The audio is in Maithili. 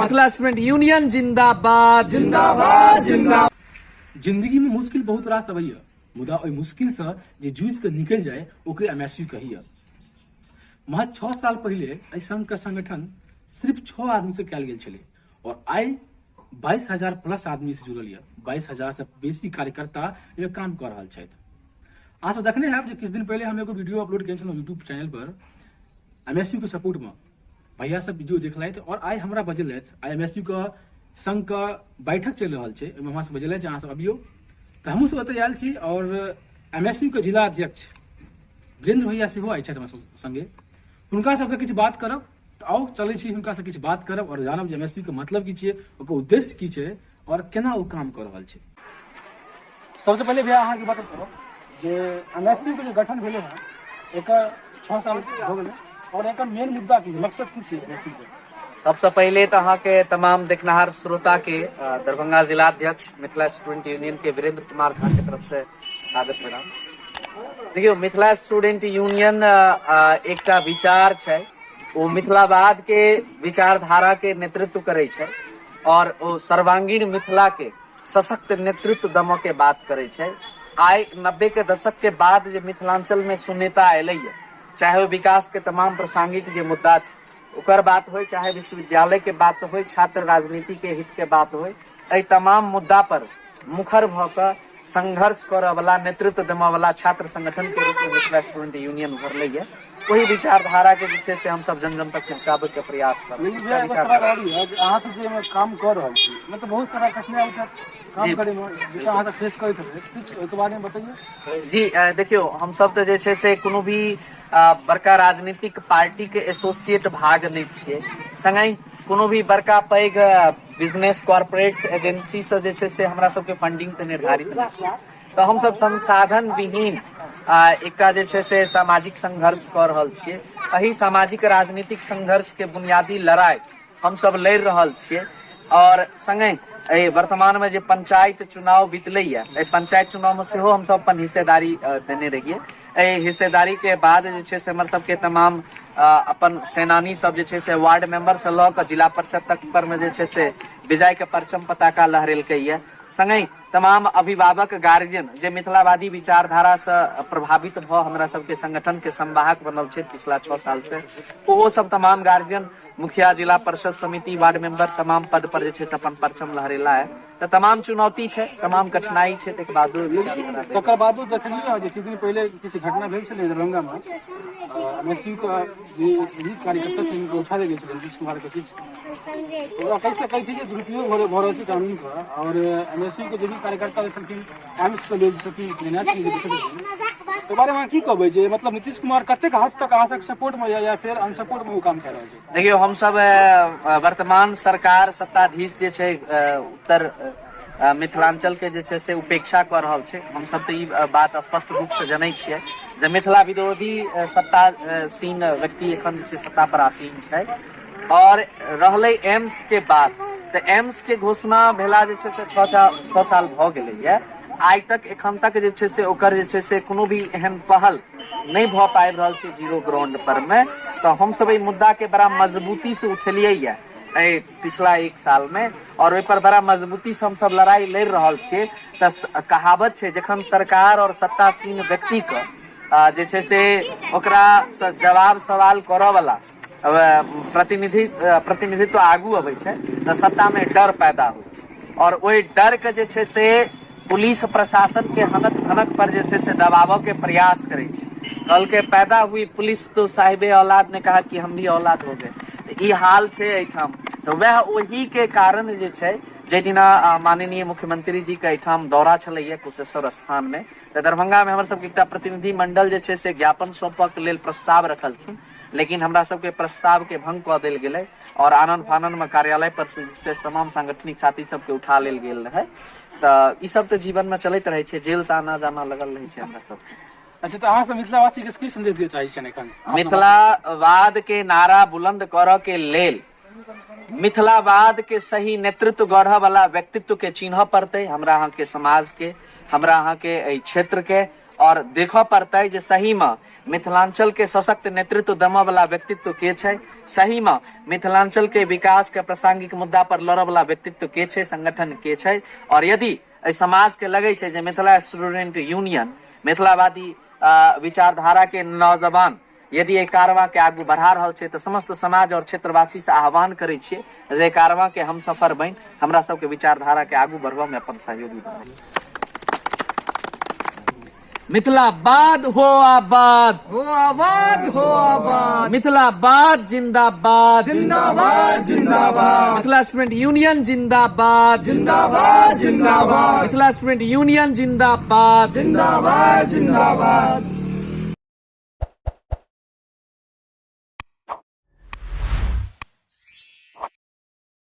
मिथिला स्टूडेंट यूनियन जिंदाबाद। जिंदाबाद जिंदाबाद। जिंदगी में मुश्किल बहुत रास अबैया, मुदा ओहि मुश्किल से जे जूझि के निकलि जाय ओकरे एमएसयू कहैया। महज 6 साल पहिले एहि संघ के संगठन सिर्फ 6 आदमी से कयल गेल छलै और आइ 22,000 प्लस आदमी से जुड़ल यऽ। 22,000 से बेसी कार्यकर्ता एहिमे काम कऽ रहल छथि। अहाँ सब देखने हैब जे किछु दिन पहिले हम एगो वीडियो अपलोड केने छलहुँ यूट्यूब चैनल पर एमएसयू के सपोर्ट में। भैया सब वीडियो देखलथि और आइ हमरा बजेलथि। आइ एमएसयू के संघ के बैठक चलि रहल छै, ओहिमे हमरा सब बजेलथि जे अहाँ सब अबियौ, तऽ हमहूँ सब एतऽ आयल छी। और एमएसयू के जिला अध्यक्ष वीरेंद्र भैया सेहो आयल छथि हमरा सब संगे, हुनका सबसँ किछु बात करब। तऽ आउ चलै छी, हुनका से किछु बात करब और जानब जे एमएसपी के मतलब की छियै, ओकर उद्देश्य की छै और केना ओ काम कऽ रहल छै। सबसे पहिले भैया अहाँके बात करब जे एमएसपी के जे गठन भेलै हँ एकर 6 साल भऽ गेलै और एकर मेन मुद्दा की छै, मकसद की छै एमएसपी के? सबसे पहिले तऽ अहाँके तमाम देखनिहार श्रोता के दरभंगा जिलाध्यक्ष मिथिला स्टूडेंट यूनियन के वीरेंद्र कुमार झा के तरफ से स्वागत प्रणाम। देखियौ, मिथिला स्टूडेंट यूनियन एकटा विचार छै, ओ मिथिलावाद के विचारधारा के नेतृत्व करै छै और ओ सर्वांगीण मिथिला के सशक्त नेतृत्व दमऽ के बात करै छै। आइ 90 के दशक के बाद जे मिथिलांचल में शून्यता एलैया, चाहे ओ विकास के तमाम प्रासंगिक जे मुद्दा छै ओकर बात होय, चाहे विश्वविद्यालय के बात होय, छात्र राजनीति के हित के बात होय, एहि तमाम मुद्दा पर मुखर भऽ कऽ संघर्ष करऽ वाला, नेतृत्व देमऽ वाला छात्र संगठन के रूप में मिथिला स्टूडेंट यूनियन उभरलैया। ओहि विचारधारा के जे छै से हमसब जन जन तक पहुँचाबै के प्रयास करब। लेकिन भैया, एगो सवाल और यऽ जे अहाँ सब जे एहिमे काम कऽ रहल छी, मतलब बहुत सारा कठिनाइ होइत हैत काम करे में, जेकरा अहाँ सब फेस करैत हेबै, किछु ओहिके बारे में बतैयौ। जी, देखियौ, हमसब तऽ जे छै से कोनो भी बड़का राजनीतिक पार्टी के एसोसिएट भाग नहि छियै, संगहि कोनो भी बड़का पैघ बिजनेस कॉर्पोरेट्स एजेंसी से जे छै से हमरा सबके फंडिंग तऽ निर्धारित नहि छै। तऽ हमसब संसाधन विहीन एकटा जे छै से सामाजिक संघर्ष कऽ रहल छियै। एहि सामाजिक राजनीतिक संघर्ष के बुनियादी लड़ाइ हमसब लड़ि रहल छियै। और संगहि एहि वर्तमान में जे पंचायत चुनाव बीतलैया, एहि पंचायत चुनाव में सेहो हमसब अपन हिस्सेदारी देने रहियै। एहि हिस्सेदारी के बाद जे छै से हमर सबके तमाम अपन सेनानी सब जे छै से वार्ड मेंबर से लऽ कऽ जिला परिषद तक पर में जे छै से विजय के परचम पताका लहरेलकैया। संगहि तमाम अभिभावक गार्जियन जे मिथिलावादी विचारधारा से प्रभावित भऽ हमरा सबके संगठन के संवाहक बनल छै पिछला 6 साल से, ओहो सब तमाम गार्जियन मुखिया, जिला परिषद समिति, वार्ड मेंबर तमाम पद पर जे छै से अपन परचम लहरेला है। तऽ तमाम चुनौती छै, तमाम कठिनाई छै, तकर बादो विचारधारा भेल। तकर बादो देखलियै हँ जे किछु दिन पहिले किछु घटना भेल छलै दरभंगा मे, एमएसयू के जे 20 कार्यकर्ता छलै हुनका उठा लेल गेल छलै, नीतीश कुमार के किछु ओकरा कहि सकै छी जे दुरुपयोग भऽ रहल छै कानून के। और एमएसयू के जे भी कार्यकर्ता छलखिन एम्स के लेल छथिन, एनएच के लेल छथिन, ओहि बारे मे अहाँ की कहबै जे मतलब नीतीश कुमार कतेक हद तक अहाँ सबके सपोर्ट मे या फेर अनसपोर्ट मे ओ काम कए रहल छै? देखियौ, हमसब वर्तमान सरकार सत्ताधीश जे छै उत्तर मिथिलांचल के जे छै से उपेक्षा कऽ रहल छै। हमसब तऽ ई बात स्पष्ट रूप से जनै छियै जे मिथिला विरोधी सत्तासीन व्यक्ति एखन जे छै सत्ता पर आसीन छै। और रहलै एम्स के बात, तऽ एम्स के घोषणा भेला जे छै से 6 साल भऽ गेलैया, आइ तक एखन तक जे छै से ओकर जे छै से कोनो भी एहन पहल नहि भऽ पाबि रहल छै जीरो ग्राउंड पर मे। तऽ हमसब एहि मुद्दा के बड़ा मजबूती से उठेलियै या एहि पिछला 1 साल मे, और ओहि पर बड़ा मजबूती से हमसब लड़ाई लड़ि रहल छियै। तऽ कहावत छै जखन सरकार और सत्तासीन व्यक्ति के जे छै से ओकरा से जवाब सवाल करऽ वाला प्रतिनिधित्व आगू अबै छै तऽ सत्ता मे डर पैदा होइ छै, और ओहि डर के जे छै से पुलिस प्रशासन के हनक धनक पर जे छै से दबावऽ के प्रयास करै छै। कल के पैदा हुई पुलिस तो साहिबे औलाद ने कहा कि हम भी औलाद हो गए, तऽ ई हाल छै एहिठाम। तऽ वएह ओही के कारण जे छै जाहि दिना माननीय मुख्यमंत्री जी के एहिठाम दौरा छलैया कुशेश्वर स्थान मे, तऽ दरभंगा मे हमर सबके एकटा प्रतिनिधि मंडल जे छै से ज्ञापन सौंपऽ के लेल प्रस्ताव रखलखिन, लेकिन हमरा सबके प्रस्ताव के भंग कऽ देल गेलै और आनन फानन मे कार्यालय पर से विशेष तमाम सांगठनिक साथी सबके उठा लेल गेल रहै। तऽ ई सब तऽ जीवन मे चलैत रहै छै, जेल तऽ आना जाना लगल रहै छै हमरा सबके। अच्छा, तऽ अहाँ सब मिथिलावासी के की संदेश दिअ चाहै छियनि एखन? मिथिलावाद के नारा बुलंद करऽ के लेल मिथिलावाद के सही नेतृत्व गढ़ऽ वाला व्यक्तित्व के चिन्हऽ पड़तै हमरा अहाँ के समाज के, हमरा अहाँ के एहि क्षेत्र के। आओर देखऽ पड़तै जे सहीमे मिथिलांचल के सशक्त नेतृत्व देमऽ वाला व्यक्तित्व के छै, सहीमे मिथिलांचल के विकास के प्रासंगिक मुद्दा पर लड़ऽ वाला व्यक्तित्व के छै, संगठन के छै। और यदि एहि समाज के लगै छै जे मिथिला स्टूडेंट यूनियन मिथिलावादी विचारधारा के नौजवान यदि एहि कारवां के आगू बढ़ा रहल छै, तऽ समस्त समाज और क्षेत्रवासी से आह्वान करै छियै जे एहि कारवां के हम सफर बनि हमरा सबके विचारधारा के आगू बढ़बऽ में अपन सहयोगी बनी। मिथिला बाद हो आबाद, हो आबाद, हो आबाद। मिथिला बाद जिंदाबाद, जिंदाबाद, जिंदाबाद। मिथिला स्टूडेंट यूनियन जिंदाबाद, जिंदाबाद, जिंदाबाद। मिथिला स्टूडेंट यूनियन जिंदाबाद, जिंदाबाद, जिंदाबाद।